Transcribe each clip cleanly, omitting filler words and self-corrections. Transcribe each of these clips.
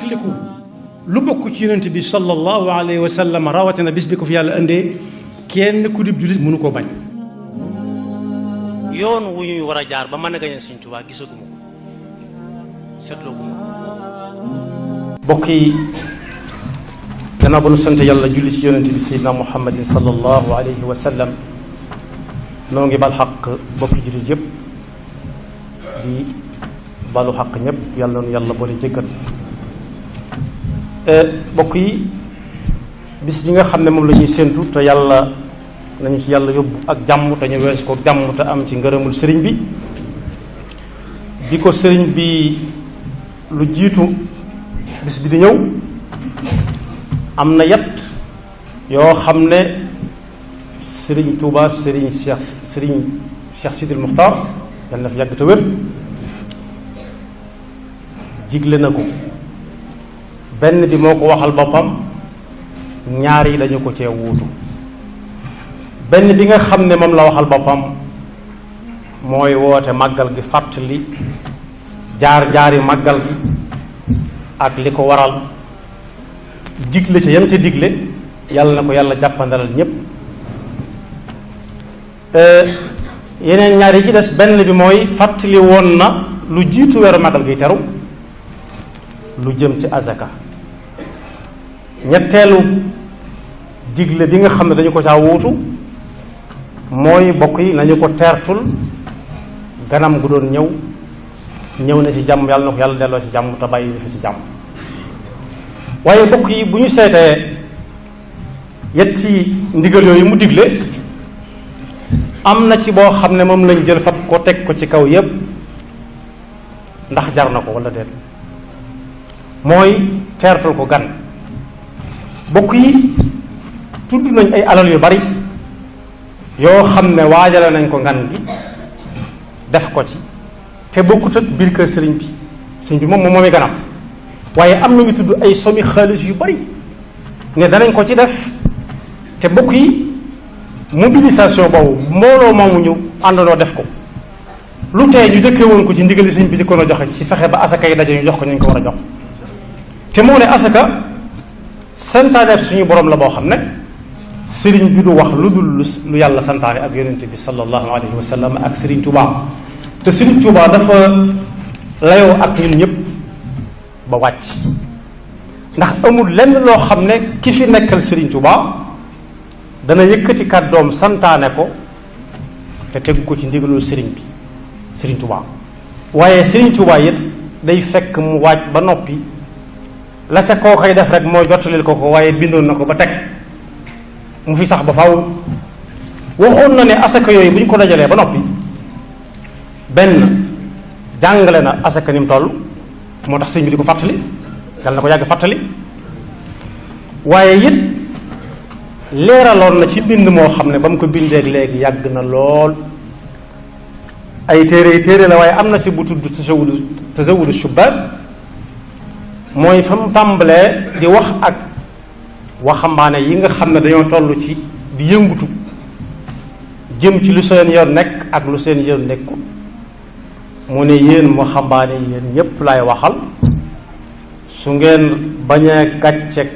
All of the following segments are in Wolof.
fàttaliku lu bokk ci yonent bi sallallahu alayhi wa sallam rawatina bis bi ko fi yàlla indee kenn ku dib jullit mënu koo bañ. yoon wu ñuy war a jaar ba mën a gañe Sëriñ Tuubaa gisaguma ko seetlooguma ko. bokk yi gannaaw ba nu sant yàlla julli ci yonent bi sayyidina muhammadin sallallahu alayhi wa sallam noo ngi bal xaq bokki jullit yëpp di balu xaq ñëpp yàlla nu yàlla boole jëggal. bokk yi bis bi nga xam ne moom la ñuy séentu te yàlla nañu ci yàlla yóbbu ak jàmm te ñu weesu ko jàmm te am ci ngërëmul sëriñ bi ko sëriñ bi lu jiitu bis bi di ñëw am na yett yoo xam ne sëriñ Touba sëriñ Cheikh Sidil Muxtaar yàlla na fi yàgg te wér digle na ko. benn bi moo ko waxal boppam ñaar yi dañu ko cee wuutu. benn bi nga xam ne moom la waxal boppam mooy woote màggal gi fàttali jaar-jaari màggal gi ak li ko waral digle ca yam ca digle yàlla na ko yàlla jàppandalal ñépp. yeneen ñaar yi ci des benn bi mooy fàttali woon na lu jiitu weeru màggal gi teru lu jëm ci azaka. ñetteelu digle bi nga xam ne dañu ko caa wuutu mooy bokk yi nañu ko teertul ganam gu doon ñëw na ci jàmm yàlla na ko yàlla delloo ci jàmm te bàyyi fi ci jàmm. waaye bokk yi bu ñu seetee yetti ndigal yooyu mu digle am na ci boo xam ne moom lañ jël fab ko teg ko ci kaw yépp ndax jar na ko walla déet mooy teertul ko gan. bokk yi tudd nañ ay alal yu bari yoo xam ne waajale nañ ko ngan gi def ko ci te bokkut ak biir kër sëriñ bi moom moomi ganam waaye am nañu tudd ay somi xaalis yu bari ne danañ ko ci def te bokk yi mobilisation boobu mbooloo moomu ñu àndandoo def ko lu tee ñu jëkkee woon ko ci ndigali sëriñ bi jëkkoon a joxe ci fexe ba asaka yi daje ñu jox ko ñu ko war a jox te moo ne asaka santaaneef suñu borom la boo xam ne sëriñ bi du wax lu dul lu yàlla santaane ak yonent bi sallallahu alayhi wa sallam ak sëriñ Touba te sëriñ Touba dafa layoo ak ñun ñëpp ba wàcc ndax amul lenn loo xam ne ki fi nekkal sëriñ Touba dana yëkkati kàddoom santaane ko te tegu ko ci ndigalul sëriñ Touba waaye sëriñ Touba it day fekk mu waaj ba noppi la ca koo koy def rek mooy jottalil ko waaye bindoon na ko ba teg mu fi sax ba faw waxoon na ne asaka yooyu bu ñu ko dajalee ba noppi benn jàngale na asaka ni mu toll moo tax sëñ bi di ko fàttali dal na ko yàgg fàttali waaye it leeraloon na ci bind moo xam ne ba mu ko bindeeg léegi yàgg na lool ay téere la waaye am na ci bu tudd tazawudu shubban mooy fa mu tàmbalee di wax ak waxambaane yi nga xam ne dañoo toll ci di yëngutu jëm ci lu seen yoon nekk ak lu seen yoon nekkul mu ne yéen waxambaane yéen ñépp laay waxal su ngeen bañee gàcceeg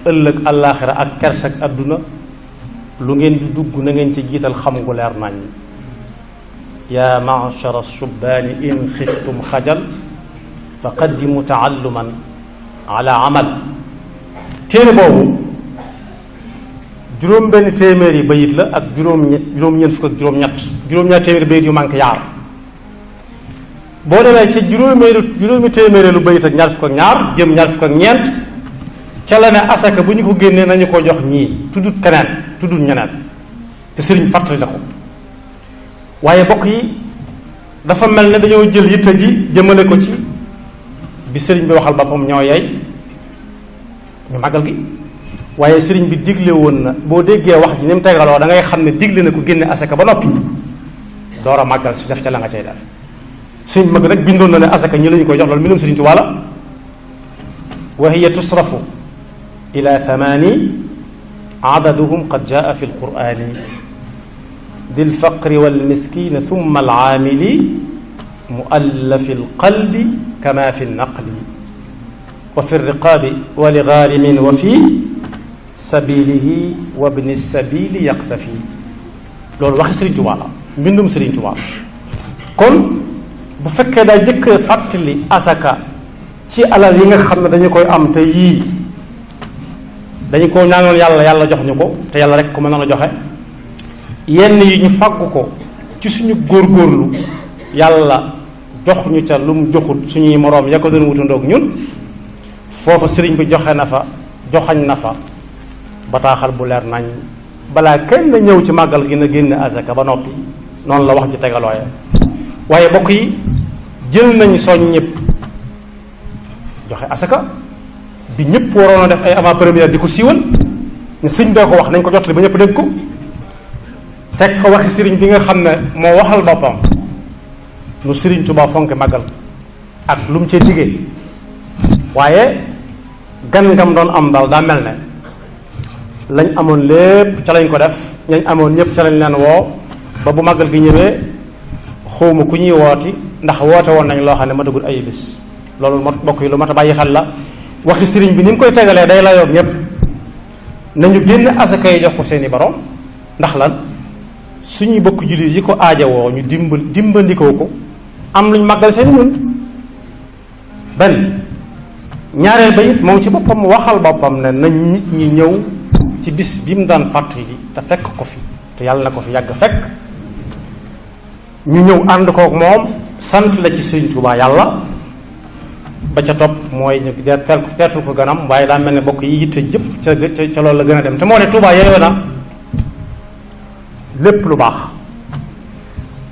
ëllëg àllaaxira ak kerseg àdduna lu ngeen di dugg na ngeen ci jiital xam gu leer nañ yaa ma'shara shubbaani in xiftum xajal fa qaddimu taalluman ala amal. téere boobu juróom benn téeméeri bayit la ak juróom-ñeent fukk ak juróom-ñaar téeméeri bayit yu manqué yaar boo demee ci juróomi téeméeri lu bayit ak ñaar fukk ak ñaar jëm ñaar fukk ak ñeent ca la ne asaka bu ñu ko génnee nañu ko jox ñii tuddut keneen tuddut ñeneen te sëriñ fàttali na ko waaye bokk yi dafa mel ne dañoo jël yitte ji jëmale ko ci bi sëriñ bi waxal boppam ñoo yey ñu màggal gi waaye sëriñ bi digle woon na boo déggee wax ji ni mu tegaloo da ngay xam ne digle na ko génne asaka ba noppi door a màggal si def ca la nga cay def sëriñ mag nag bindoon na ne asaka ñi lañu koy jox loolu mbindum sëriñ Tuubaa la wa hiya tusrafu ila 8 adaduhum qad jaa fi alqurani dil faqri wal miskini thumma al aamili muallafi al qalbi kama fi naqli wa fi riqaabi wa li gaarimin wa fi sabilihi wa bni sabili yaqtafi. loolu waxi Sëriñ Tuubaa la, mbindum Sëriñ Tuubaa. kon bu fekkee daa jëkk fàttali asaka ci alal yi nga xam ne dañu koy am te yii dañu ko ñaanoon yàlla, yàlla jox ñu ko te yàlla rek ko mën a joxe. yenn yi ñu fàggu ko ci suñu góorgóorlu, yàlla jox ñu ca lu mu joxut suñuy moroom ya ko doon wutandoog ñun. foofa sëriñ bi joxe na fa, joxañ na fa bataaxal bu leer nañ balaa kenn na ñëw ci màggal gi na génne asaka ba noppi. noonu la wax ji tegalooye. waaye bokk yi jël nañ soñ ñëpp joxe asaka bi ñëpp waroon a def ay avant première di ko siiwal ne sëñ bee ko wax nañ ko jotali ba ñëpp dégg ko. teg fa waxi sëriñ bi nga xam ne moo waxal boppam nu Sëriñ Tuubaa fonke màggal ak lu mu ca diggee. waaye gan ngam doon am daal daa mel ne lañ amoon lépp ca lañ ko def, ñañ amoon ñëpp ca lañ leen woo ba bu màggal gi ñëwee xawma ku ñuy wooti ndax woote woon nañ loo xam ne matagul ay bis. loolu moo bokk yi lu mat a bàyyi xel la. waxi sëriñ bi ni mu koy tegalee day layoog ñëpp nañu génn asaka yi jox ko seeni borom. ndax lan suñuy bokk jullit yi ko aajowoo ñu dimbandikoo ko am luñ màggal seeni ñun. benn ñaareel ba it moom ci boppam waxal boppam ne nañ nit ñi ñëw ci bis bi mu daan fàttali te fekk ko fi te yàlla na ko fi yàgg fekk. ñu ñëw ànd kook moom sant la ci Sëriñ Tuubaa yàlla. ba ca topp mooy ñu teertul ko ganam. waaye daa mel ne bokk yi yitte jëpp ca loolu la gën a dem te moo ne Tuubaa yeyoo na lépp lu baax.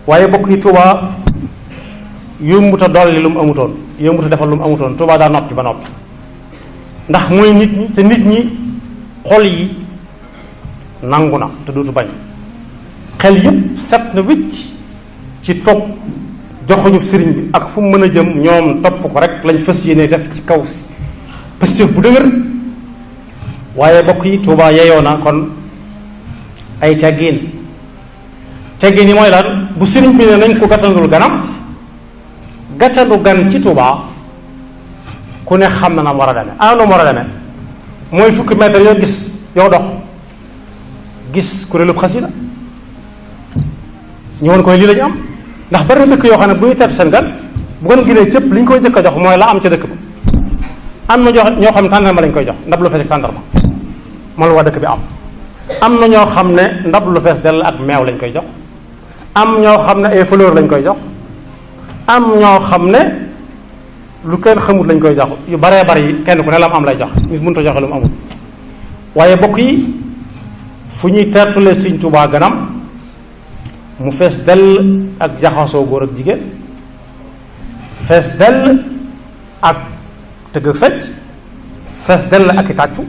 waaye bokk yi Tuubaa yombuta dolli lu mu amutoon, yombuta defal lu mu amutoon. Tuubaa daa noppi ba noppi ndax mooy nit ñi te nit ñi xol yi nangu na te dootu bañ. xel yépp set na wicc ci topp joxuñu sëriñ bi ak fu mu mën a jëm ñoom topp ko rek lañ fas yéene def ci kaw positif bu dëgër. waaye bokk yi Tuubaa yeyoo na kon ay teggin yi mooy lan bu sëriñ bi ne nañ ko gàttandul ganam. gàttandu gan ci Tuubaa ku ne xam na na mu war a demee. nu mu war a demee mooy fukki mètre yoo gis yow dox gis kuréelub xasida ñu woon koy lii lañu am. ndax bari na dëkk yoo xam ne bu ñu teetu seen gan bu ngeen ginee cëpp li ñu koy jëkk a jox mooy la am ca dëkk ba. am na ñoo xam ne tàndarma lañ koy jox ndab lu fees ak tàndarma moom la waa dëkk bi am. am na ñoo xam ne ndab lu fees dell ak meew lañ koy jox. am ñoo xam ne ay fleur lañ koy jox. am ñoo xam ne lu kenn xamut lañ koy jox yu baree bari kenn ku ne la am lay jox nit mënut a joxe lu mu amul. waaye bokk yi fu ñuy teertulee Sëriñ Tuubaa ganam mu fees dell ak jaxasoo góor ak jigéen, fees dell ak tëgg ak fecc, fees dell ak i tàccu.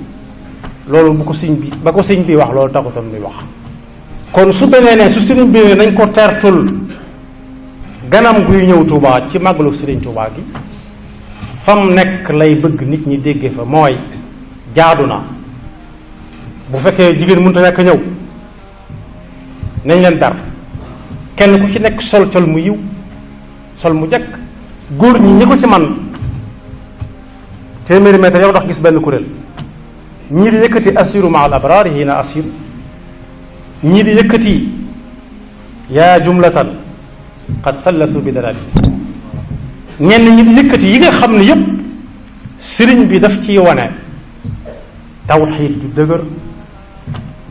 loolu bu ko sëñ bi ba ko sëñ bi wax loolu taxutam muy wax. kon su benee ne su sëriñ bi ne nañ ko teertul ganam guy ñëw Tuubaa ci màggalu Sëriñ Tuubaa gi fam nekk lay bëgg nit ñi déggee fa mooy jaadu na bu fekkee jigéen mënut a nekk ñëw nañ leen ber kenn ku ci nekk sol col mu yiw sol mu jekk. góor ñi ko ci man téeméeri mètre yow dox gis benn kuréel ñii di yëkkati asiru ma al abraar hiina asiru, ñii di yëkkati yaa jumlatan qad sallasu bi dalali. ñenn ñi di yëkkati yi nga xam ne yépp sëriñ bi daf ciy wane tawxiid ju dëgër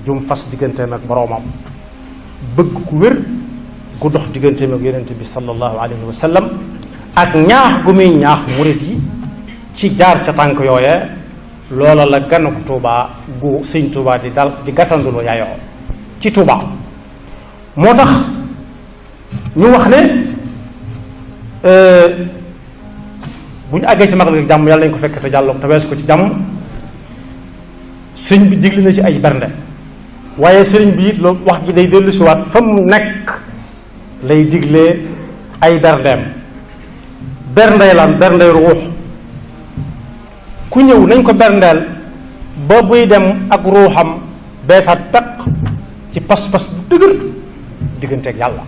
jum fas digganteem ak boroomam, bëgg ku wér gu dox digganteem ak yonent bi sallallahu alayhi wa sallam, ak ñaax gu muy ñaax murit yi ci jaar ca tànk yooye. loola la ganuk Tuubaa gu sëñ Tuubaa di gàttandulu yaayoo ci Tuubaa. moo tax ñu wax ne bu ñu àggee ci magal gi jàmm yàlla nañ ko fekk te jàll te weesu ko ci jàmm. sëñ bi digle na ci ay bernde, waaye sëriñ bi it loolu wax gi day dellusiwaat fa mu nekk lay diglee ay berndeem. berndey lan berndey ruux. ku ñëw nañ ko berndeel ba buy dem ak ruuxam beesaat peq ci pas-pas bu dëgër digganteeg yàlla.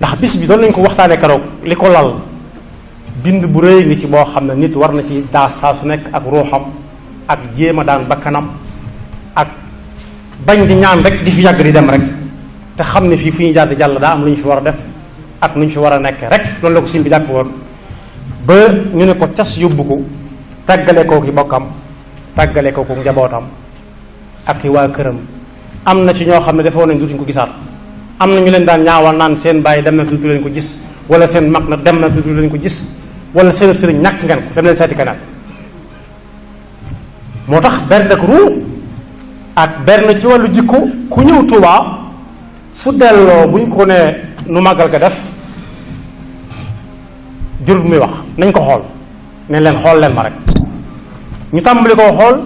ndax bis bi doon nañ ko waxtaane keroog li ko lal bind bu rëy ngi ci boo xam ne nit war na ci daas saa su nekk ak ruuxam ak jéem a daan bakkanam ak bañ di ñaan rek di fi yàgg di dem rek te xam ne fii fu ñuy jàdd jàll daa am lu ñu fi war a def ak nu ñu fi war a nekk rek loolu la ko sëñ bi jàpp woon ba ñu ne ko cas yóbbu ko tàggale koo ki bokkam tàggale koo ko njabootam ak i waa këram. am na ci ñoo xam ne defoon nañ dutuñ ko gisaat am na ñu leen daan ñaawal naan seen bàyyi dem na dutu leen ko gis wala seen mag na dem na dutu leen ko gis wala seen sëriñ ñàkk ngeen ko dem leen seeti keneen. moo tax bernde ko ruu ak bernde ci wàllu jikko ku ñëw Tuubaa su delloo buñ ko ne nu màggal ga def jurut muy wax nañ ko xool ne leen xool leen ma rek ñu tàmbali koo xool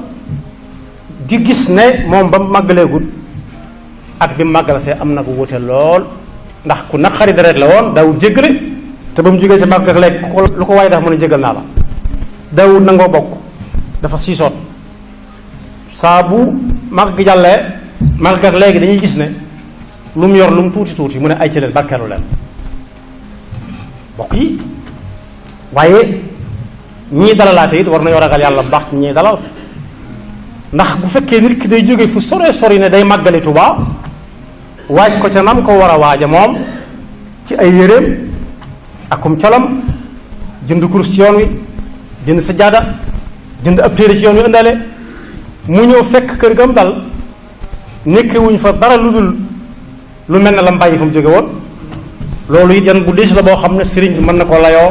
di gis ne moom ba mu màggaleegul ak bi mu màggal see am na ko wute lool ndax ku naqari deret la woon daawul jéggale te ba mu jógee ci màggal ak léegi lu ko waaye def mën a jéggal naa la daawul nangoo bokk dafa siisoot saa bu màgg gi jàllee màgg ak léegi dañuy gis ne lu mu yor lu mu tuuti tuuti mu ne ay ci leen barkeelu leen bokk yi waaye ñii dalalaate it war nañoo ragal yàlla bu baax ñii dalal ndax bu fekkee nit ki day jóge fu sore sori ne day màggali Tuubaa waaj ko ca nam ko war a waaja moom ci ay yéreem akum colam jënd kurus ci yoon wi jënd sajaada jënd ab téere ci yoon wi ëndale mu ñëw fekk kër gam dal nekkewuñ fa dara lu dul lu mel ne la mu bàyyi fa mu jóge woon loolu it yan bu diis la boo xam ne sëriñ bi mën na ko layoo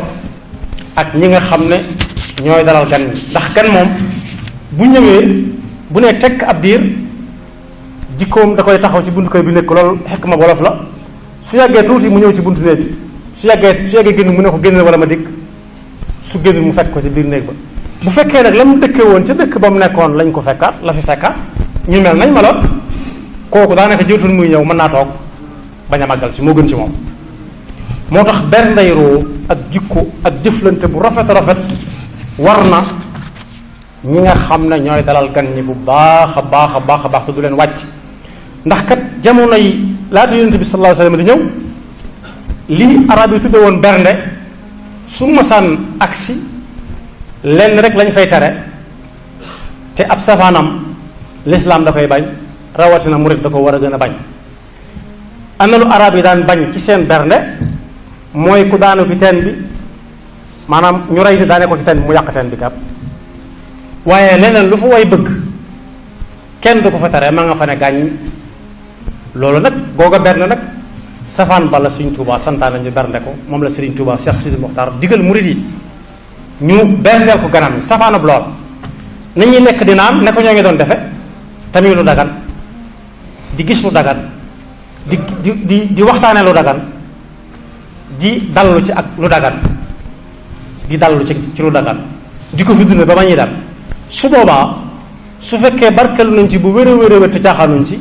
ak ñi nga xam ne ñooy dalal gan ñi ndax gan moom bu ñëwee bu nee tekk ab diir jikkoom da koy taxaw ci buntu kër bi nekk loolu xekk ma wolof la su yàggee tuuti mu ñëw ci buntu néeg bi su yàggee génn mu ne ko génnal wala ma dikk su génnul mu fekk ko ci biir néeg ba bu fekkee nag la mu dëkkee woon ca dëkk ba mu nekkoon lañ ko fekkaat la fi fekkaat ñu mel nañ meloon kooku daanaka jëwtul muy ñëw mën naa toog bañ a màggal si moo gën ci moom. moo tax berndeyroo ak jikko ak jëflante bu rafet rafet war na ñi nga xam ne ñooy dalal gan ñi bu baax a baax a baax a baax te du leen wàcc ndax kat jamono yi laata yonent bi sallallahu alayhi wasallam di ñëw li arab yi tudde woon bernde su masaan agsi lenn rek lañ fay tere te ab safaanam lislaam da koy bañ rawatina murit da ko war a gën a bañ am na lu arab yi daan bañ ci seen bernde mooy ku daanu ki teen bi maanaam ñu rey ni daane ko ci teen bi mu yàq teen bi kat waaye leneen lu fa way bëgg kenn du ko fa tere ma nga fa ne gàññ loolu nag googa bernde nag safaan bala Sëriñ Tuubaa santaane ñu bernde ko moom la Sëriñ Tuubaa Cheikh Sidi Mokhtar digal murit yi ñu berndeel ko ganam yi safaanab lool nañuy lekk di naan ne ko ñoo ngi doon defe tamit lu dagan di gis lu dagan di waxtaane lu dagan di dallu ci ak lu dagan di dallu ci lu dagan di ko fi dund ba ma ñuy dal su boobaa su fekkee barkelu nañ ci bu wér a wér a wér te caaxaanuñ ci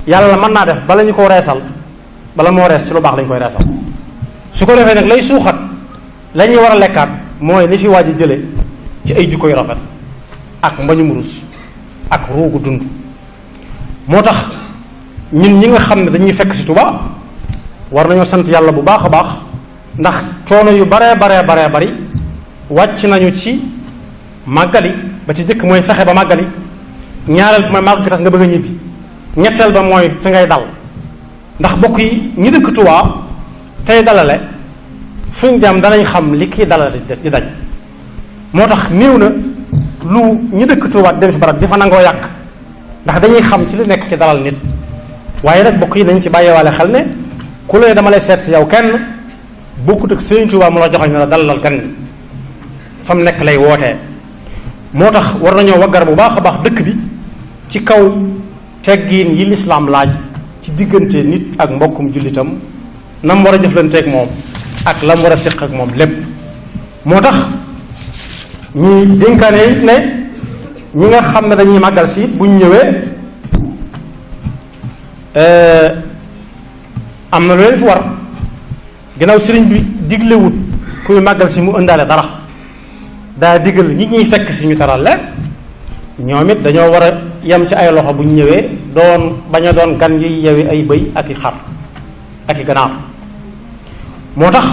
yàlla mën naa def bala ñu ko reesal bala moo rees ci lu baax lañ koy reesal su ko defee nag lay suuxat la ñuy war a lekkaat mooy li fi waaj a jële ci ay jikko yu rafet ak mbañum rus ak ruugu dund moo tax ñun ñi nga xam ne dañuy fekk ci Tuubaa war nañoo sant yàlla bu baax a baax ndax coono yu baree bari wàcc nañu ci màggali ba ci jëkk mooy fexe ba màggali ñaareel bi mooy màgg gi tas nga bëgg a ñibbi ñetteel ba mooy fi ngay dal ndax bokk yi ñi dëkk Tuubaa tey dalale fuñ dem danañ xam li kii dalale di daj moo tax néew na lu ñi dëkk Tuubaa dem fi barab di fa nangoo yàq ndax dañuy xam ci li nekk ci dalal nit waaye nag bokk yi nañ ci bàyyeewaale xel ne ku la ne dama lay seet si yow kenn bokkut ak Sëriñ Tuubaa mu la joxoñ ne la dalal gan fa mu nekk lay wootee moo tax war nañoo waggar bu baax a baax dëkk bi ci kaw teggiin yi lislaam laaj ci diggante nit ak mbokkum jullitam na mu war a jëflanteeg moom ak la mu war a séq ak moom lépp moo tax ñi dénkaane it ne ñi nga xam ne dañuy màggal si buñ ñëwee am na lu leen fi war ginnaaw sëriñ bi diglewut kuy màggal si mu ëndaale dara daa digal ñi ñuy fekk si ñu taral leen ñoom it dañoo war a yem ci ay loxo bu ñu ñëwee doon bañ a doon gan yi yewi ay bëy ak i xar ak i ganaar moo tax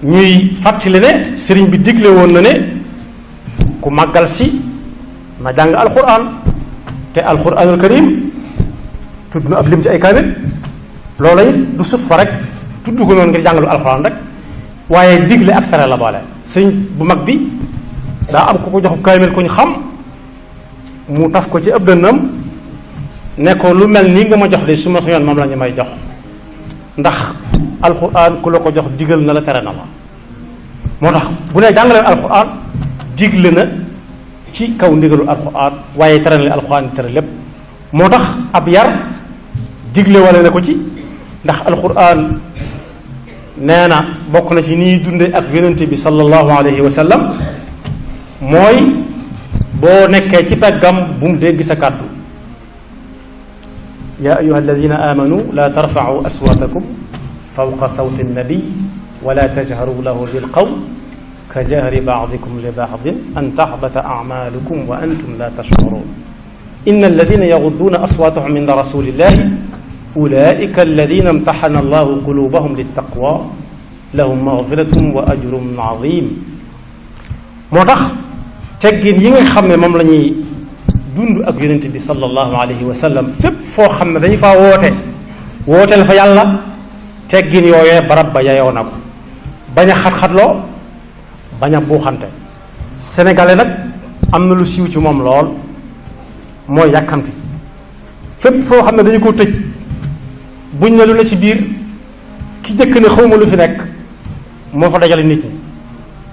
ñuy fàttali ne sëriñ bi digle woon na ne ku màggal si na jàng alquran te alquranul karim tudd na ab lim ci ay kaamil loola it du sut fa rek tudd ko noonu ngir jàngalu alquran rek waaye digle ak tere la boole. sëriñ bu mag bi daa am ku ko joxub kaamil ku ñu xam mu taf ko ci ëpp dënnam ne ko lu mel nii nga ma jox de su ma soñoon moom la ñu may jox ndax alquran ku la ko jox digal na la tere na la. moo tax bu ne jàngaleen alquran digle na ci kaw ndigalu alquran waaye tere na li alquran tere lépp. moo tax ab yar digle wala ne ko ci ndax alquran nee na bokk na ci nii dunde ak yonente bi sallallahu alayhi wa sallam mooy boo nekkee ci peggam bu mu dégg sa kàddu. yaa ayuha alladina amanu la tarfau aswatakum fawqa sawti annabi wala tajharu lahu bilqawl ka jahri ba'dikum li ba'din an tahbata a'malukum wa antum la tash'urun inna alladina yaghudduuna aswaatahum inda rasulillahi ulaika alladina imtaxana allahu qulubahum littaqwa lahum maghfiratun wa ajrun azim. moo tax teggin yi nga xam ne moom la ñuy dund ak yonent bi sallallahu alayhi wa sallam fépp foo xam ne dañu faa wooteel fa yàlla teggin yooyee barab ba yayoo na ko bañ a xat-xatloo bañ a buuxante. sénégalais nag am na lu siiw ci moom lool mooy yàkkamti fépp foo xam ne dañu ko tëj buñ ne lu ne ci biir ki jëkk ne xawma lu fi nekk moo fa dajale nit ñi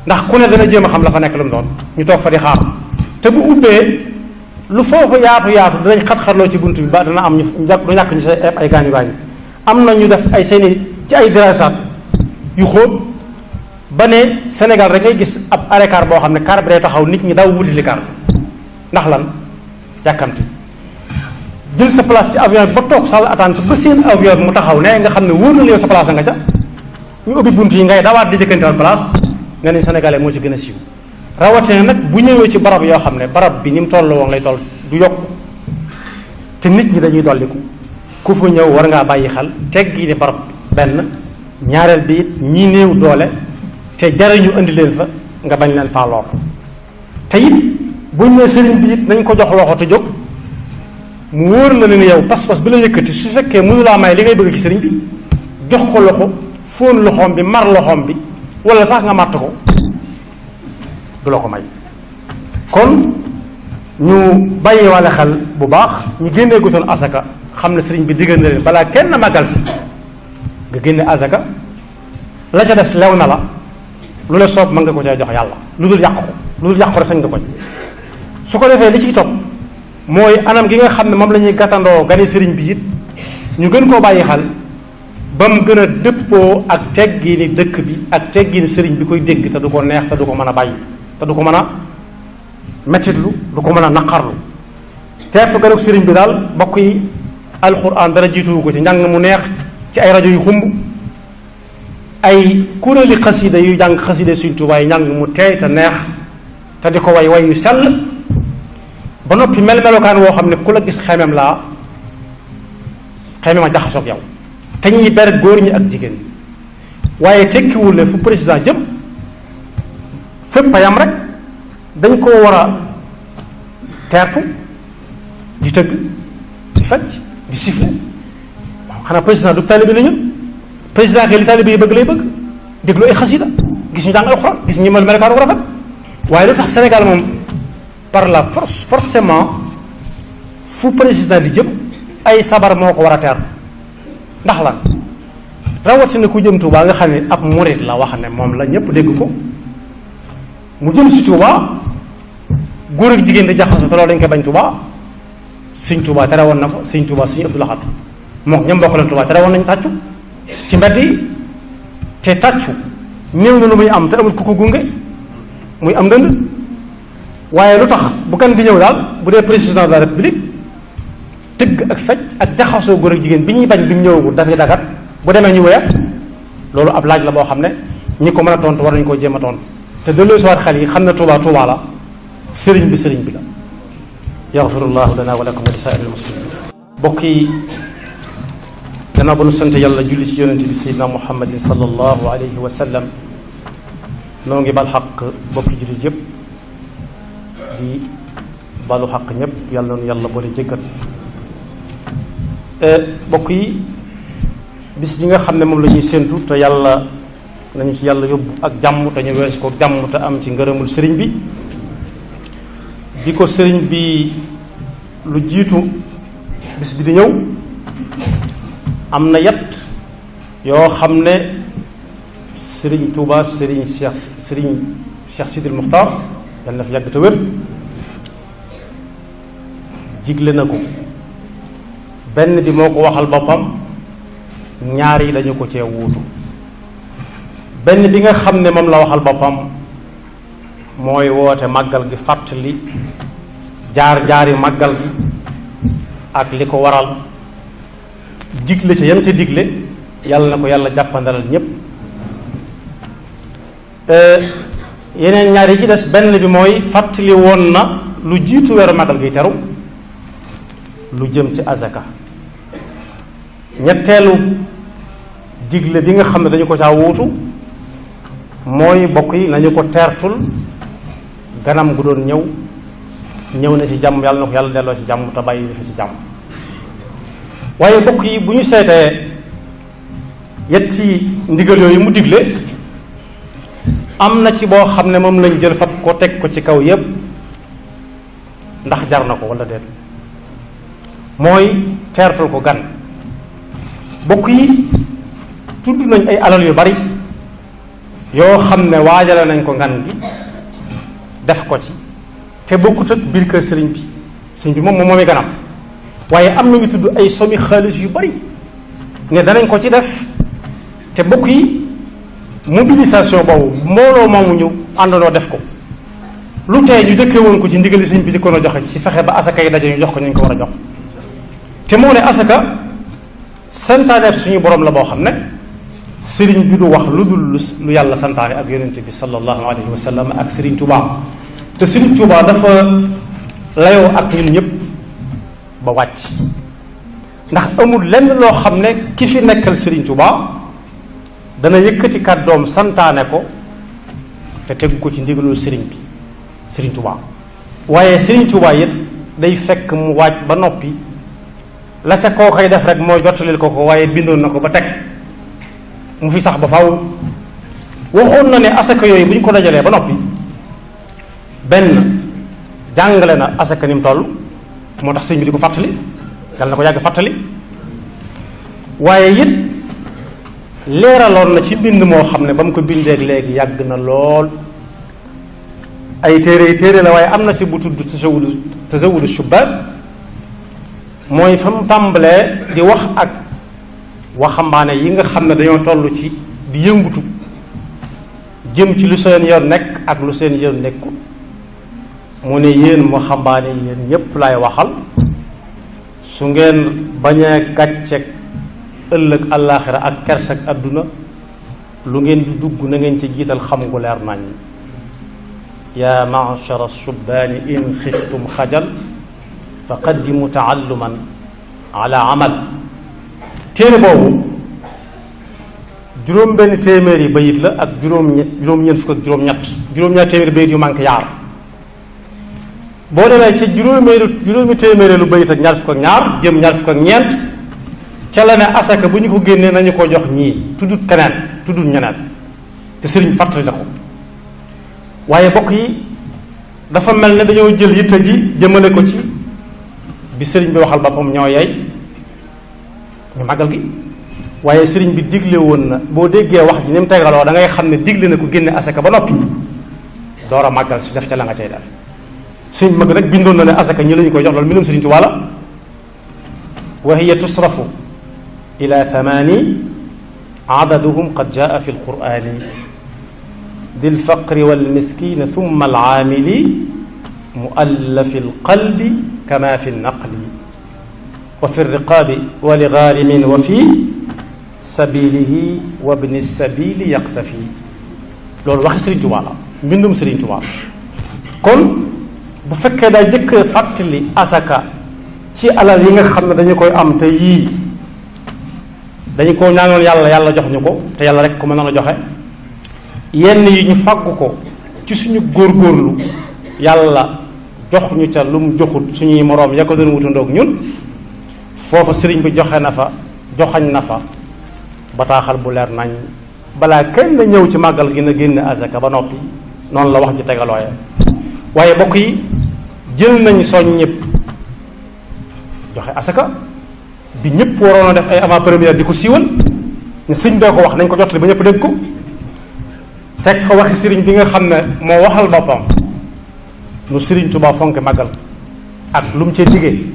ndax ku ne dana jéem a xam la fa nekk lu mu doon ñu toog fa di xaar te bu ubbee lu foofu yaatu dinañ xat-xatloo ci bunt bi ba dana am ñu du ñàkk ñu sa ay gaañu am na ñu def ay seeni ci ay dirasaat yu xóot ba ne Sénégal rek ngay gis ab arrêt-car boo xam ne car bi day taxaw nit ñi daw wuti li car ndax lan yàkkamti jël sa place ci avion bi ba toog salle attente ba seen avion bi mu taxaw ne nga xam ne wóor na la yow sa place nga ca ñu ubbi bunt yi ngay dawaat di jëkkantewaat place nga ne sénégalais moo ci gën a siiw. rawatina nag bu ñëwee ci barab yoo xam ne barab bi ni mu toll woon lay toll du yokk te nit ñi dañuy dolliku ku fa ñëw war ngaa bàyyi xel teggi ni barab benn ñaareel bi it ñii néew doole te jariñu indi leen fa nga bañ leen faa lor te it buñ ne sëriñ bi it nañ ko jox loxo te jóg mu wóor la ne yow pas-pas bi la yëkkati su fekkee mënu laa may li ngay bëgg ci sëriñ bi jox ko loxo fóon loxoom bi mar loxoom bi wala sax nga màtt ko du la ko may. kon ñu bàyyi walla xel bu baax ñi génnee gutoon asaka xam ne sëriñ bi diggal na leen balaa kenn màggal si nga génne asaka la ca des lew na la lu la soob mën nga ko cay jox yàlla lu dul yàq ko lu dul yàq ko rek sañ nga ko su ko defee li ciy topp mooy anam gi nga xam ne moom la ñuy gàttandoo gani sëriñ bi it ñu gën koo bàyyi xel ba mu gën a dëppoo ak teggiini dëkk bi ak teggiini sëriñ bi koy dégg te du ko neex te du ko mën a bàyyi te du ko mën a mettitlu du ko mën a naqarlu. teertu ganuk sëriñ bi daal bokk yi alxuraan dara jiituwu ko ci njàng mu neex ci ay rajo yu xumb ay kuréeli xasida yu jàng xasida Sëriñ Tuubaa njàng mu teey te neex te di ko way yu sell ba noppi melokaan woo xam ne ku la gis xemem a jaxasoog yow te ñuy ber góor ñi ak jigéen ñi waaye tekkiwul ne fu président jëm fépp a yam rek dañ koo war a teertu di tëgg di fecc di siffle waaw xanaa président du taalibe la ñun président kay li taalibe yi bëgg lay bëgg déglu ay xasida gis ñu jàng alxuraan gis ñu melokaan wu rafet waaye lu tax Sénégal moom par la force forcément fu président di jëm ay sabar moo ko war a teertu ndax lan rawatina ku jëm Touba nga xam ne ab murit la wax ne moom la ñëpp dégg ko mu jëm si Touba góor ak jigéen di jaxasoo te loolu dañ koy bañ Touba Sëñ Touba tere woon na ko Sëñ Touba Sëñ Abdou Lahad moom ñam bokk leen Touba tere woon nañ tàccu ci mbedd yi te tàccu néew na lu muy am te amul ku ko gunge muy am ndënd waaye lu tax bu gan di ñëw daal bu dee président de la république tëgg ak fecc ak jaxasoo góor ak jigéen bi ñuy bañ bi ñu ñëwagul dafay dagat bu demee ñu wéyat loolu ab laaj la boo xam ne ñi ko mën a tontu war nañu koo jéem a tontu te delloo si waat xel yi xam ne Touba Touba la sëriñ bi la yaxfirullahu lana wa lakum wa li saa'iril muslimin. bokk yi gannaaw ba nu sant yàlla julli ci yonente bi sayyidina muhammadin sallallahu alayhi wa sallam noo ngi bal xaq bokki jullit yépp di balu xaq ñépp yàlla noonu yàlla boole jéggal bokk yi bis bi nga xam ne moom la ñuy séentu te yàlla nañu ci yàlla yóbbu ak jàmm te ñu weesu ko jàmm te am ci ngërëmul sëriñ bi ko sëriñ bi lu jiitu bis bi di ñëw am na yat yoo xam ne sëriñ Touba sëriñ Cheikh Sidil Muxtaar yàlla na fi yàgg te wér digle na ko benn bi moo ko waxal boppam ñaar yi dañu ko cee wuutu benn bi nga xam ne moom la waxal boppam mooy woote màggal gi fàttali jaar-jaari màggal gi ak li ko waral digle ca yam ca digle yàlla na ko yàlla jàppandalal ñépp yeneen ñaar yi ci des benn bi mooy fàttali woon na lu jiitu weeru màggal gi teru lu jëm ci azaka ñetteelu digle bi nga xam ne dañu ko caa wuutu mooy bokk yi nañu ko teertul ganam gu doon ñëw na ci jàmm yàlla na ko yàlla delloo ci jàmm te bàyyi fi ci jàmm waaye bokk yi bu ñu seetee yetti ndigal yooyu mu digle am na ci boo xam ne moom lañ jël fab ko teg ko ci kaw yépp ndax jar na ko walla déet mooy teertul ko gan bokk yi tudd nañ ay alal yu bari yoo xam ne waajale nañ ko ngan gi def ko ci te bokkut ak biir kër sëriñ bi moom moomi ganam waaye am nañu tudd ay somi xaalis yu bari ne danañ ko ci def te bokk yi mobilisation boobu mbooloo moomu ñu àndandoo def ko lu tey ñu dëkkee woon ko ci ndigali sëriñ bi di ko joxe ci fexe ba asaka yi daje ñu jox ko ñu ko war a jox te moo ne asaka santaaneeb suñu borom la boo xam ne sëriñ bi du wax lu dul lu yàlla santaane ak yonente bi sallallahu alayhi wa sallam ak sëriñ Touba te sëriñ Touba dafa layoo ak ñun ñëpp ba wàcc ndax amul lenn loo xam ne ki fi nekkal sëriñ Touba dana yëkkati kàddoom santaane ko te tegu ko ci ndigalul sëriñ Touba waaye sëriñ Touba it day fekk mu waaj ba noppi la ca koo koy def rek mooy jottalil ko waaye bindoon na ko ba teg mu fi sax ba faw waxoon na ne asaka yooyu bu ñu ko dajalee ba noppi benn jàngale na asaka ni mu toll moo tax sëñ bi di ko fàttali dal na ko yàgg fàttali waaye it leeraloon na ci bind moo xam ne ba mu ko bindeeg léegi yàgg na lool ay téere la waaye am na ci bu tudd tasawudu shubban mooy fa mu tàmbalee di wax ak waxambaane yi nga xam ne dañoo toll ci di yëngutu jëm ci lu seen yoon nekk ak lu seen yoon nekkul mu ne yéen waxambaane yéen ñépp laay waxal su ngeen bañee gàcceeg ëllëg àllaaxira ak kersak àdduna lu ngeen di dugg na ngeen ci jiital xam gu leer nañ yaa ma'shara subbaani in xiftum xajal fa qaddimu taalluman ala amal téere boobu juróom benn téeméeri bayit la ak juróom-ñeent fukk ak juróom-ñaar téeméeri bayit yu manqué yaar boo demee ci juróomi téeméeri lu bayit ak ñaar fukk ak ñaar jëm ñaar fukk ak ñeent ca la ne asaka bu ñu ko génnee nañu ko jox ñii tuddut keneen tuddut ñeneen te sëriñ fàttali na ko waaye bokk yi dafa mel ne dañoo jël yitte ji jëmale ko ci bi sëriñ bi waxal boppam ñoo yey ñu màggal gi waaye sëriñ bi digle woon na boo déggee wax ji ni mu tegaloo da ngay xam ne digle na ko génne asaka ba noppi door a màggal si def ca la nga cay def sëriñ mag nag bindoon na ne asaka ñi lañu koy jox loolu mbindum sëriñ Tuubaa la wa hiya tusrafu ila 8 adaduhum qad jaa fi alqurani dil faqri wal miskin thumma al aamili muallafi alqalbi kama fi naqli wa fi riqaabi wa li gaarimin wa fi sabilihi wa bni sabili yaqtafi loolu waxi Sëriñ Tuubaa la mbindum Sëriñ Tuubaa kon bu fekkee daa jëkk fàttali asaka ci alal yi nga xam ne dañu koy am te yii dañu ko ñaanoon yàlla jox ñu ko te yàlla rek ko mën a joxe yenn yi ñu fàggu ko ci suñu góorgóorlu yàlla jox ñu ca lu mu joxut suñuy moroom ya ko doon wutandoog ñun foofa sëriñ bi joxañ na fa bataaxal bu leer nañ balaa kenn na ñëw ci màggal gi na génne asaka ba noppi noonu la wax ji tegalooye waaye bokk yi jël nañ soñ ñëpp joxe asaka bi ñëpp waroon a def ay avant première di ko siiwal ne sëñ bee ko wax nañ ko jotali ba ñëpp dégg ko teg fa waxi sëriñ bi nga xam ne moo waxal boppam nu sëriñ Tuubaa fonke màggal ak lu mu ca diggee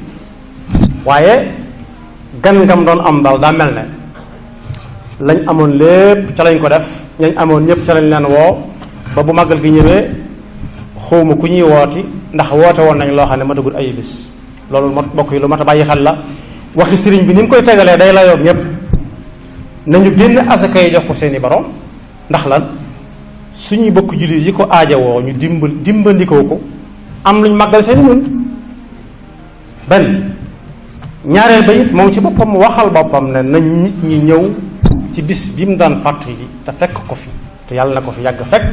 waaye gan ngam doon am daal daa mel ne lañ amoon lépp ca lañ ko def ñañ amoon ñëpp ca lañ leen woo ba bu màggal gi ñëwee xawma ku ñuy wooti ndax woote woon nañ loo xam ne matagul ay bis loolu bokk yi lu mat a bàyyi xel la waxi sëriñ bi ni mu koy tegalee day layoog ñëpp nañu génn asaka yi jox ko seeni borom ndax lan suñuy bokk jullit yi ko aajowoo ñu dimbandikoo ko am luñ màggal seeni ñun benn ñaareel ba it moom ci boppam waxal boppam ne nañ nit ñi ñëw ci bis bi mu daan fàttali te fekk ko fi te yàlla na ko fi yàgg fekk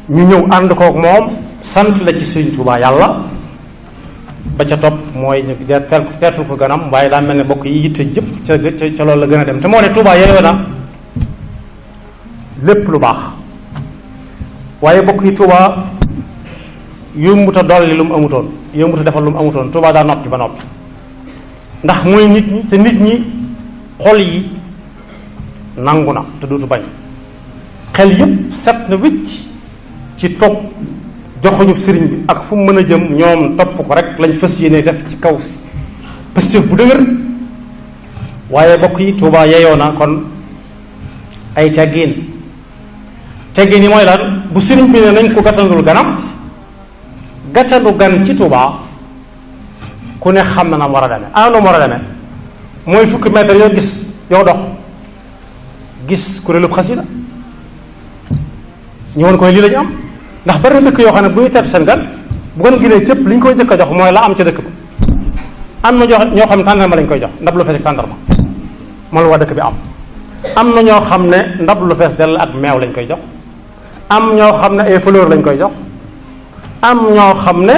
ñu ñëw ànd kook moom sant la ci Sëriñ Tuubaa yàlla ba ca topp mooy ñu teertul ko ganam waaye daa mel ne bokk yi yitte jëpp ca loolu la gën a dem te moo ne Tuubaa yeyoo na lépp lu baax waaye bokk yi Tuubaa yombuta dolli lu mu amutoon yombuta defal lu mu amutoon Tuubaa daa noppi ba noppi ndax mooy nit ñi te nit ñi xol yi nangu na te dootu bañ xel yépp set na wicc ci topp joxuñu sëriñ bi ak fu mu mën a jëm ñoom topp ko rek lañ fas yéene def ci kaw positif bu dëgër waaye bokk yi Tuubaa yeyoo na kon ay teggin yi mooy lan bu sëriñ bi ne nañ ko gàttandul ganam gàttandu gan ci Tuubaa ku ne xam na na mu war a demee ana mu war a demee mooy fukki mètre yoo gis yoo dox gis kuréelub xasida ñu woon koy lii lañu am ndax bari na dëkk yoo xam ne bu ñu teetu seen gan bu ngeen ginee cëpp li ñu koy jëkk a jox mooy la am ca dëkk ba am na ñoo xam ne tàndarma lañ koy jox ndab lu fees ak tàndarma moom la waa dëkk bi am na ñoo xam ne ndab lu fees dell ak meew lañ koy jox am ñoo xam ne ay fleur lañ koy jox am ñoo xam ne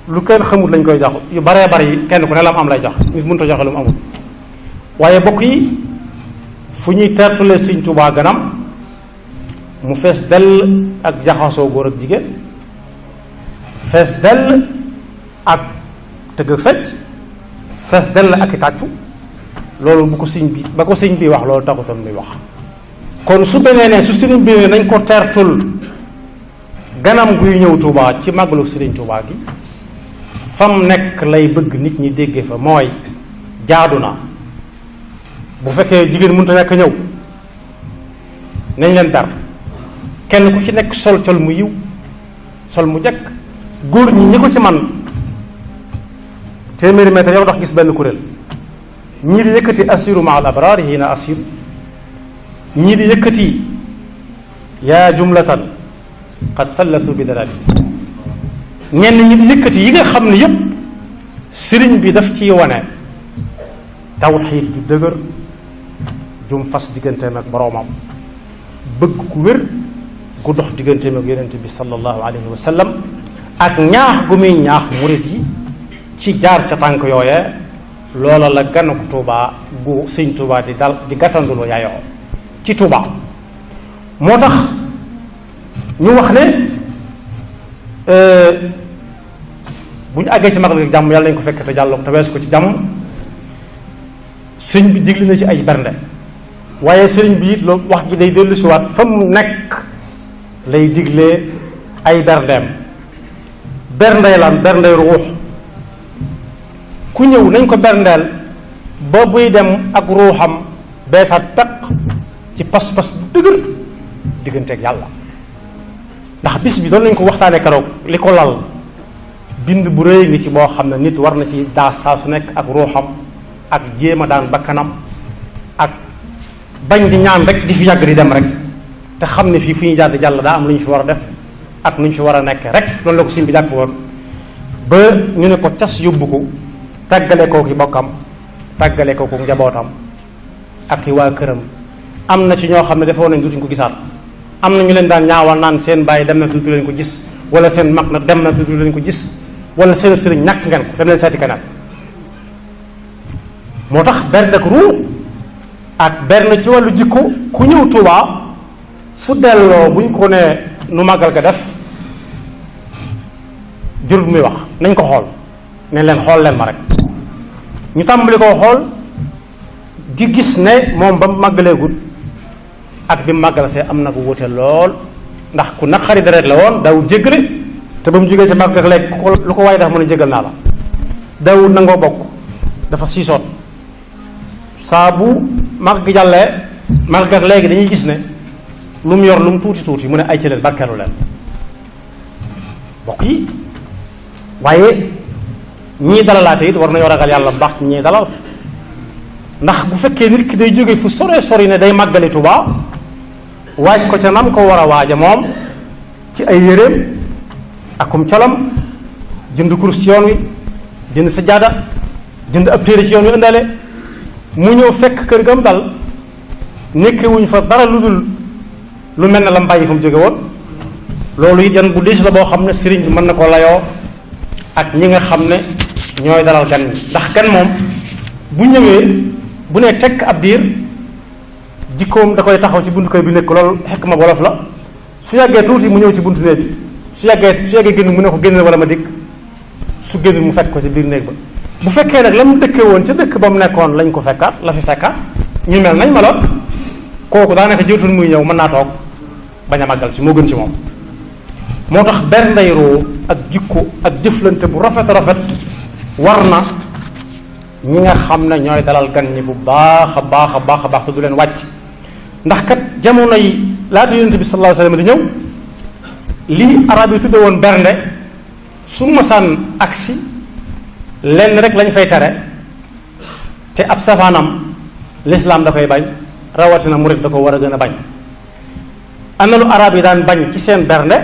lu kenn xamut lañ koy jox yu baree bari kenn ku ne la am lay jox nit mënut a joxe lu mu amul waaye bokk yi fu ñuy teertulee Sëriñ Tuubaa ganam mu fees dell ak jaxasoo góor ak jigéen fees dell ak tëgg ak fecc fees dell ak i tàccu loolu bu ko sëñ bi ba ko sëñ bi wax loolu taxutoon muy wax kon su benee ne su sëriñ bi ne nañ ko teertul ganam guy ñëw Tuubaa ci màggalu Sëriñ Tuubaa gi fam nekk lay bëgg nit ñi déggee fa mooy jaadu na bu fekkee jigéen mënut a nekk ñëw nañ leen dar kenn ku ci nekk sol col mu yiw sol mu jekk góor ñi ko ci man téeméeri mètre yow dox gis benn kuréel ñii di yëkkati asiru ma al abraar hiina asiru ñii di yëkkati yaa jumlatan qad fallasu bi dalali ñenn ñi di yëkkati yi nga xam ne yépp sëriñ bi daf ciy wane tawxiid ju dëgër jum fas digganteem ak boroomam bëgg ku wér gu dox digganteem ak yonent bi sallallahu alayhi wa sallam ak ñaax gu muy ñaax murit yi ci jaar ca tànk yooye loola la ganuk Tuubaa gu sëñ Tuubaa di gàttanduloo yaayoo ci Tuubaa moo tax ñu wax ne bu ñu àggee ci magal gi jàmm yàlla nañ ko fekk te jàll te weesu ko ci jàmm sëñ bi digle na ci ay bernde waaye sëriñ bi it loolu wax ji day dellusiwaat fa mu nekk lay diglee ay berndeem berndey lan berndey ruux ku ñëw nañ ko berndeel ba buy dem ak ruuxam beesaat peq ci pas-pas bu dëgër digganteeg yàlla ndax bis bi doon nañ ko waxtaane keroog li ko lal bind bu rëy ngi ci boo xam ne nit war na ci daas saa su nekk ak ruuxam ak jéem a daan bakkanam ak bañ di ñaan rek di fi yàgg di dem rek te xam ne fii fu ñuy jàdd jàll daa am lu ñu fi war a def ak nu ñu fi war a nekk rek loolu la ko sëñ bi jàpp woon ba ñu ne ko cas yóbbu ko tàggale koo ki bokkam tàggale ko ko njabootam ak i waa këram am na ci ñoo xam ne defoon nañ dutuñ ko gisaat am na ñu leen daan ñaawal naan seen bàyyi dem na dutu leen ko gis wala seen mag na dem na dutu leen ko gis wala seen sëriñ ñàkk ngeen ko dem leen seeti keneen moo tax bernde ko ruux ak bernde ci wàllu jikko ku ñëw Tuubaa su delloo buñ ko ne nu màggal ga def jurut muy wax nañ ko xool ne leen xool leen ma rek ñu tàmbali koo xool di gis ne moom ba mu màggaleegul ak bi mu màggal see am na ko wute lool ndax ku naqari deret la woon daawul jéggale te ba mu jógee ci màggal léegi lu ko waaye dafa mën a jéggal naa la daawul nangoo bokk dafa siisoon saa bu màgg jàllee màggal léegi dañuy gis ne lu mu yor lu mu tuuti tuuti mu ne ay ci leen barkeelu leen bokk yi waaye ñii dalalaate it war nañoo ragal yàlla bu baax ñii dalal ndax bu fekkee nit ki day jóge fu sore sori ne day màggali Tuubaa waaj ko ca nam ko war a waaja moom ci ay yéreem akum colam jënd kurus ci yoon wi jënd sajaada jënd ab téere ci yoon wi ëndale mu ñëw fekk kër gam dal nekkewuñ fa dara lu dul lu mel ne la mbàyyi fa mu jóge woon loolu it yan bu diis la boo xam ne sëriñ bi mën na koo layoo ak ñi nga xam ne ñooy dalal gan ñi ndax gan moom bu ñëwee bu nee tekk ab diir jikkoom da koy taxaw ci buntu kër bi nekk loolu xekk ma wolof la su yàggee tuuti mu ñëw ci buntu néeg bi su yàggee génn mu ne ko génnal wala ma dikk su génn mu fekk ko ci biir néeg ba bu fekkee nag la mu dëkkee woon ca dëkk ba mu nekkoon lañ ko fekkaat la fi fekkaat ñu mel nañ meloon kooku daanaka jërtul muy ñëw mën naa toog bañ a màggal si moo gën ci moom moo tax berndeyroo ak jikko ak jëflante bu rafet rafet war na ñi nga xam ne ñooy dalal gan ñi bu baax a baax a baax a baax te du leen wàcc ndax kat jamono yi laata yonent bi sallallahu alayhi wasallam di ñëw li arab yi tudde woon bernde su masaan agsi lenn rek lañ fay tere te ab safaanam lislaam da koy bañ rawatina murit da ko war a gën a bañ am na lu arab yi daan bañ ci seen bernde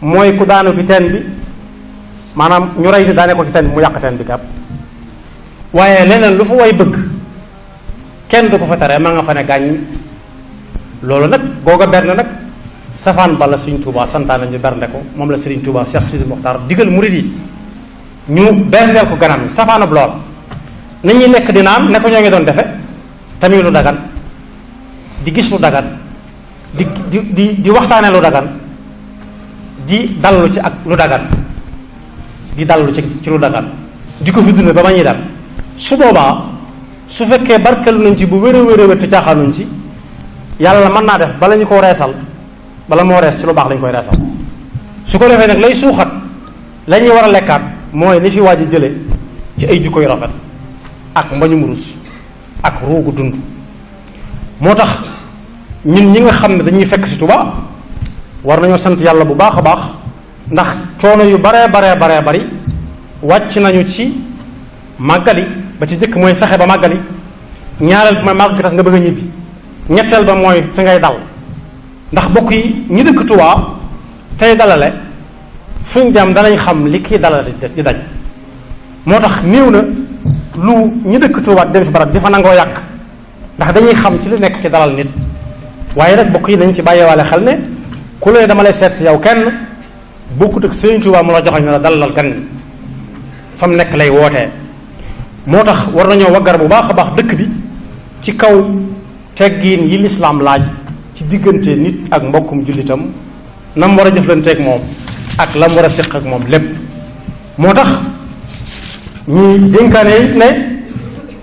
mooy ku daanu ki teen bi maanaam ñu rey ni daane ko ci teen bi mu yàq teen bi kàpp waaye leneen lu fa way bëgg kenn du ko fa tere ma nga fa ne gàññ loolu nag googa bernde nag safaan bala Sëriñ Tuubaa santaane ñu bernde ko moom la Sëriñ Tuubaa Cheikh Sidi Mokhtar digal murit yi ñu berndeel ko ganam yi safaanab lool nañuy lekk di naan ne ko ñoo ngi doon defe tamit lu dagan di gis lu dagan di waxtaane lu dagan di dallu ci ak lu dagan di dallu ci lu dagan di ko fi dund ba ma ñuy dal su boobaa su fekkee barkelu nañ ci bu wér a wér a wér te caaxaanuñ ci yàlla mën naa def bala ñu ko reesal bala moo rees ci lu baax lañ koy reesal su ko defee nag lay suuxat la ñuy war a lekkaat mooy li fi waaj a jële ci ay jikko yu rafet ak mbañum rus ak ruugu dund moo tax ñun ñi nga xam ne dañuy fekk si Tuubaa war nañoo sant yàlla bu baax a baax ndax coono yu baree bari wàcc nañu ci màggali ba ci jëkk mooy fexe ba màggali ñaareel bi mooy màgg gi tas nga bëgg a ñibbi ñetteel ba mooy fi ngay dal ndax bokk yi ñi dëkk Tuubaa tey dalale fuñ dem danañ xam li kii dalale di daj moo tax néew na lu ñi dëkk Tuubaa dem fi barab di fa nangoo yàq ndax dañuy xam ci li nekk ci dalal nit waaye nag bokk yi dañ ci bàyyeewaale xel ne ku la ne dama lay seet si yow kenn bokkut ak Sëriñ Tuubaa mu la joxoñ ne la dalal gan fa mu nekk lay wootee moo tax war nañoo waggar bu baax a baax dëkk bi ci kaw teggiin yi lislaam laaj ci diggante nit ak mbokkum jullitam na mu war a jëflanteeg moom ak la mu war a séq ak moom lépp moo tax ñi dénkaane it ne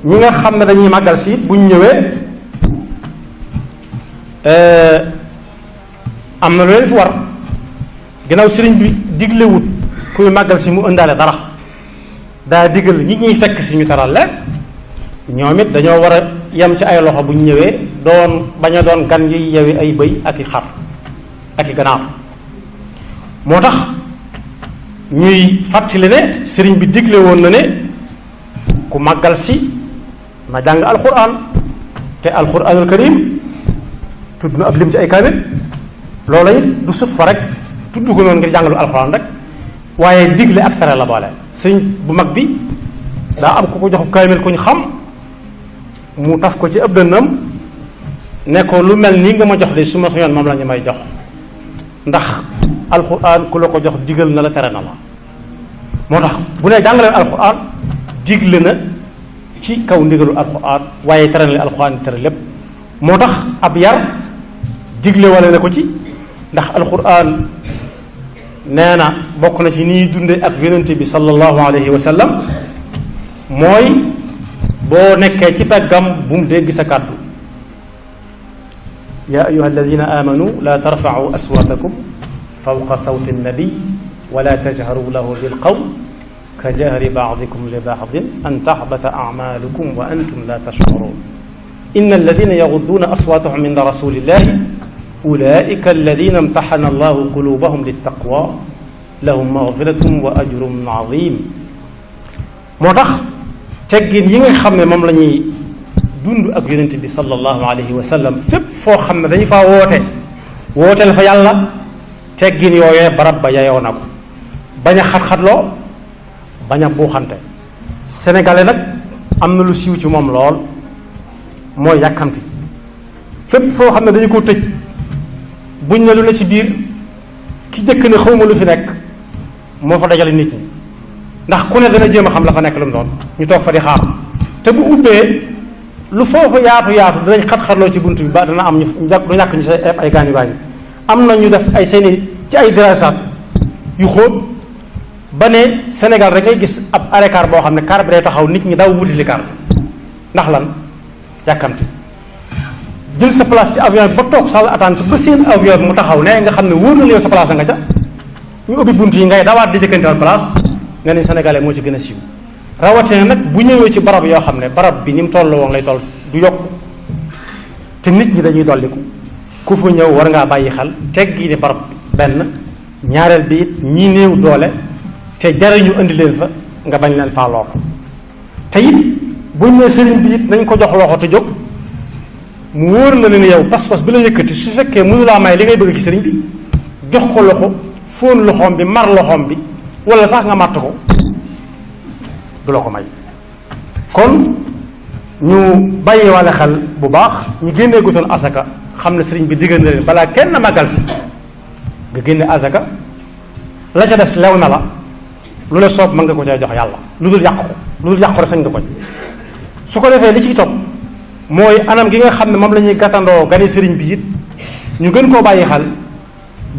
ñi nga xam ne dañuy màggal si it buñ ñëwee am na lu leen fi war ginnaaw sëriñ bi diglewut kuy màggal si mu ëndaale dara daa digal ñi ñuy fekk si ñu taral leen ñoom it dañoo war a yem ci ay loxo bu ñu ñëwee doon bañ a doon gan yi yewi ay bëy ak i xar ak i ganaar moo tax ñuy fàttali ne sëriñ bi digle woon na ne ku màggal si na jàng alxuraan te alxuraanul karim tudd na ab lim ci ay kaamil loola it du sut fa rek tudd ko noonu ngir jàngalu alxuraan rek waaye digle ak tere la boole sëriñ bu mag bi daa am ku ko jox kaamil ku ñu xam mu taf ko ci ëpp dënnam ne ko lu mel nii nga ma jox de su ma soñoon moom la ñu may jox ndax alxuraan ku la ko jox digal na la tere na la. moo tax bu ne jàngaleen alxuraan digle na ci kaw ndigalu alxuraan waaye tere na alxuraan tere lépp. moo tax ab yar digle wala ne ko ci ndax alxuraan nee na bokk na ci nii dunde ak yonente bi sallallahu alayhi wa sallam mooy boo nekkee ci peggam bu mu dégg sa kàddu yaa ayuha alladina amanu la tarfa'u aswatakum fawqa sawti nnabi wala tajharu lahu bilqawl ka jahri ba'dikum li ba'din an tahbata a'malukum wa antum la tash'urun inna alladina yaghudduuna aswaatahum inda rasulillahi ulaika alladina imtaxana allahu qulubahum littaqwa lahum magfiratun wa ajrun azim. moo tax teggin yi nga xam ne moom la ñuy dund ak yonent bi sallallahu alayhi wa sallam fépp foo xam ne dañu faa wooteel fa yàlla teggin yooyee barab ba yayoo na ko bañ a xat-xatloo bañ a buuxante. sénégalais nag am na lu siiw ci moom lool mooy yàkkamti fépp foo xam ne dañu ko tëj buñ ne lu ne ci biir ki jëkk ne xawma lu fi nekk moo fa dajale nit ñi ndax ku ne dana jéem a xam la fa nekk lu mu doon ñu toog fa di xaar te bu ubbee lu foofu yaatu yaatu dinañ xat-xatloo ci bunt bi ba dana am ñu du ñàkk ñu sa ay gaañu gaañu. am na ñu def ay seeni ci ay dirasaat yu xóot ba ne Sénégal rek ngay gis ab arrêt-car boo xam ne car bi day taxaw nit ñi daw wuti li car bi ndax lan yàkkamti jël sa place ci avion bi ba toog salle attente ba seen avion bi mu taxaw ne nga xam ne wóor na la yow sa place nga ca ñu ubbi bunt yi ngay dawaat di jëkkantal place nga ne sénégalais moo ci gën a siiw rawatina nag bu ñëwee ci barab yoo xam ne barab bi ni mu toll woon lay toll du yokk te nit ñi dañuy dolliku ku fa ñëw war ngaa bàyyi xel teggi ne barab benn ñaareel bi it ñii néew doole te jariñu indi leen fa nga bañ leen faa lor te it buñ ne sëriñ bi it nañ ko jox loxo te jóg mu wóor la ne yow pas-pas bi la yëkkati su fekkee mënu laa may li ngay bëgg ci sëriñ bi jox ko loxo fóon loxoom bi mar loxoom bi wala sax nga màtt ko du la ko may. kon ñu bàyyi wale xel bu baax ñi génnee gutoon asaka xam ne sëriñ bi diggal na leen balaa kenn màggal si nga génne asaka la ca des lew na la lu la soob mën nga ko cay jox yàlla lu dul yàq ko lu dul yàq ko rek sañ nga ko su ko defee li ciy topp mooy anam gi nga xam ne moom la ñuy gàttandoo gani sëriñ bi it ñu gën koo bàyyi xel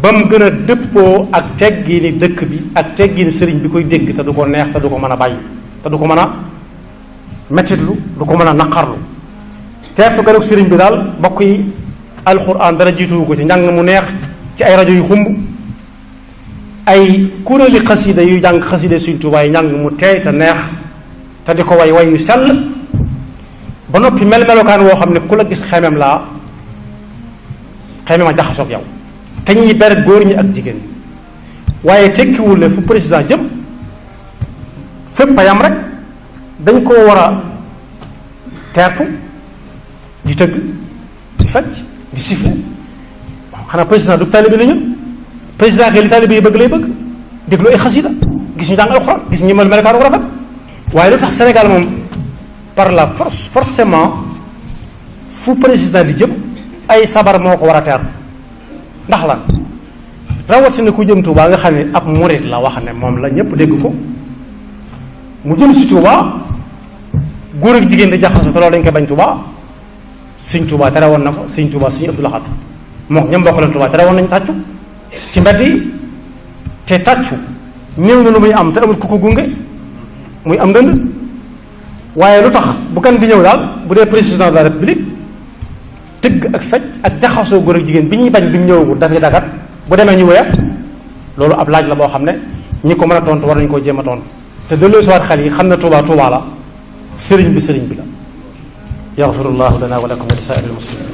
ba mu gën a dëppoo ak teggiini dëkk bi ak teggiini sëriñ bi koy dégg te du ko neex te du ko mën a bàyyi te du ko mën a mettitlu du ko mën a naqarlu teertu ganuk sëriñ bi daal bokk yi alxuraan dara jiituwu ko ci njàng mu neex ci ay rajo yu xumb ay kuréeli xasida yu jàng xasida Sëriñ Tuubaa yi njàng mu teey te neex te di ko way way yu sell ba noppi melokaan woo xam ne ku la gis xemem laa xemem a jaxasoog yow te ñuy beret góor ñi ak jigéen ñi waaye tekkiwul ne fu président jëm fépp a yam rek dañ koo war a teertu di tëgg di fecc di siffler waaw xanaa président du taalibe la ñun président ke li taalibe yi bëgg lay bëgg déglu ay xasida gis ñu jàng alxuraan gis ñu melokaan wu rafet waaye lu tax Sénégal moom par la force forcément fu président di jëm ay sabar moo ko war a teertu ndax lan rawatina ku jëm Touba nga xam ne ab murit la wax ne moom la ñëpp dégg ko mu jëm si Touba góor ak jigéen di jaxasoo te loolu dañ koy bañ Touba Sëñ Touba tere woon na ko Sëñ Touba Sëñ Abdou Lahad moom ñam bokk leen Touba tere woon nañ tàccu ci mbedd yi te tàccu néew na lu muy am te amul ku ko gunge muy am ndënd waaye lu tax bu kan bi ñëw daal bu dee président de la république tëgg ak fecc ak jaxasoo góor ak jigéen bi ñuy bañ bi ñu ñëwagul dafay dagat bu demee ñu wéyat loolu ab laaj la boo xam ne ñi ko mën a tontu war nañu koo jéem a tontu te delloo si waat xel yi xam ne Touba Touba la sëriñ bi la yaxfirullahu lana wa lakum wa li saa'iril muslimin